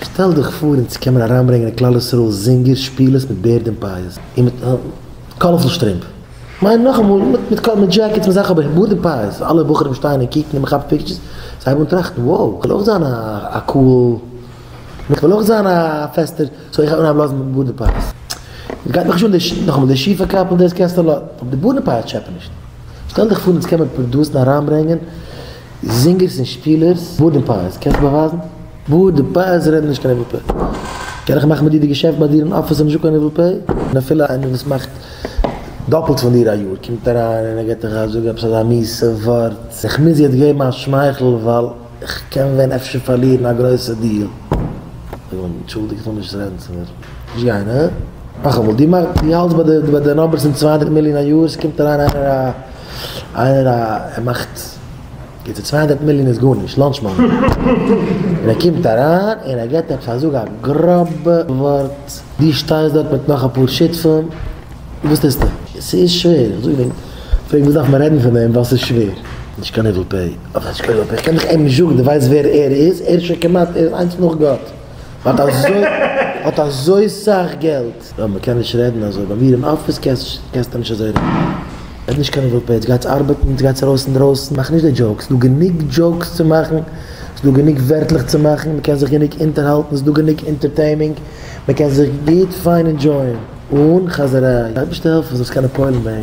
שטעל דיך פאר אונז קען מען אריינברענגען אין כלל ישראל זינגערס שפילערס מיט בערד און פאות און מיט colorful שטרימפ. כ'מיין נאכאמאל מיט מיט מיט jackets מיט זאכן אבער בארד און פאות אלע בחורים שטייען און קוקן און מ'כאפט pictures זיי הייבן אן טראכטן wow כ'וויל אויך זיין א cool כ'וויל אויך זיין א פעסטער so איך גיי אנהייבן לאזן בארד און פאות. גייט מיך נישט אן די נאכאמאל די שיפע קאפל דאס קענסטו לאזן אבער די בארד און פאות טשעפע נישט. שטעל דיך פאר אונז קען מען produce ן אריינברענגען זינגערס און שפילערס בארד און פאות קענסט באווייזן? בארד און פאות רעדן נישט קיין ניבול פה. קען איך מאכן מיט דיר די געשעפט ביי דיר אין אפיס און נישט זאגן קיין ניבול פה? און אפילו איינער וואס מאכט דאפלט פון דיר א יאר קומט אריין און ער געט דיך א זאג עפעס אזא מיאוסע ווארט, איך מוז יעצט געבן א שמייכל ווייל איך קען ווען אפשר פארלירן א גרויסע deal. זאג אים, אנטשולדיגט איך וויל נישט רעדן צו מיר. נישט גיין, הא? נאכאמאל, דו מאכסט, דו האלטסט ביי די ביי די numbers פון 200 מיליאן א יאר, ס'קומט אריין איינער א איינער א ער מאכט. קיצור 200 מיליאן איז גארנישט, lunch money. און ער קומט אריין און ער געבט עפעס א זאג א גראבע ווארט, דו שטייסט דארט מיט נאך אפאר שותפים, וואס טוסטו? ס'איז שווער, איך זאג וועגן, פרעג וואס דארף מען רעדן פון דעם ווייל ס'איז שווער. נישט קיין ניבול פה, אבער נישט קיין ניבול פה, איך קען דאך אים נישט זאגן, דו ווייסט ווער ער איז? ער איז שוין כמעט, ער איז איינס נאך גאט, האט אזוי, האט אזוי סאך געלט. יא, מען קען נישט רעדן אזוי, ביי מיר אין אפיס קענסטו נישט אזוי רעדן. רעד נישט קיין ניבול פה, יעצט גייטס ארבעטן, יעצט גייטס ארויס אינדרויסן, מאך נישט די jokes, ס'דא גענוג jokes צו מאכן, ס'דא גענוג ווערטלעך צו מאכן, מען קען זיך גענוג אונטערהאלטן, ס'דא גענוג entertaining, מען קען זיך גוט פיין enjoy ען, אן חזיריי. אייבערשטער העלפן זאלסט קענען פועל'ן ביי אים.